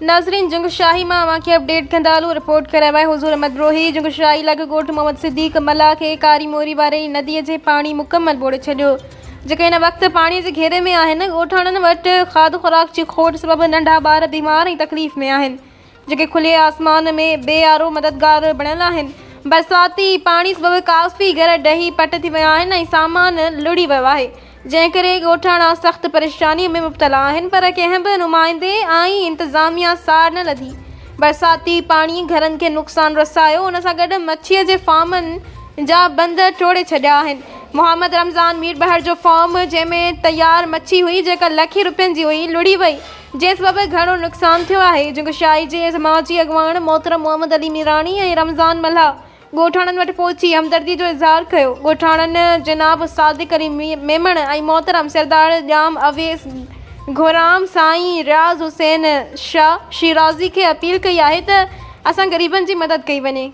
ناظرين جنگشاهي مان اوهان کي اپڊيٽ ڪندا هلون رپورٽ ڪري رهيو آهي حضور احمد بروهي جنگشاهي لڳ ڳوٺ محمد صديق ملاح کي ڪاري موري واري ندي جي پاڻي مڪمل ٻوڙي ڇڏيو جيڪي هن وقت پاڻي جي گهيري ۾ آهن ڳوٺاڻن وٽ کاڌ خوراڪ جي کوٽ سبب ننڍا ٻار بيمار ۽ تڪليف ۾ آهن جيڪي کلي آسمان ۾ بي يارو مددگار بڻيل آهن. برساتي پاڻي سبب ڪافي گهر ڊهي پٽ ٿي ويا آهن ۽ سامان لڙهي ويو آهي، جنهن ڪري ڳوٺاڻا سخت پريشاني ۾ مبتلا آهن پر ڪنهن به نمائندي ۽ انتظاميا سار نه لڌي. برساتي پاڻي گهرن کي نقصان رسايو، ان سان گڏ مڇي جي فارمن جا بند ٽوڙي ڇڏيا آهن. محمد رمضان ميربحر جو فارم جنهن ۾ تيار مڇي هئي جيڪا لکين روپين جي هئي لڙهي وئي. جنهن سبب گهڻو نقصان ٿيو آهي. جنگشاهي جي سماجي اڳواڻ محترم محمد علي ميراڻي ۽ رمضان ملاح ڳوٺاڻن وٽ پهچي همدردي جو اظهار ڪيو. ڳوٺاڻن جناب صادق علي ميمڻ ۽ محترم سردار ڄام اويس گهرام سائين رياض حسين شاهه شيرازي کي اپيل ڪئي آهي ته اسان غريبن جي مدد ڪئي وڃي.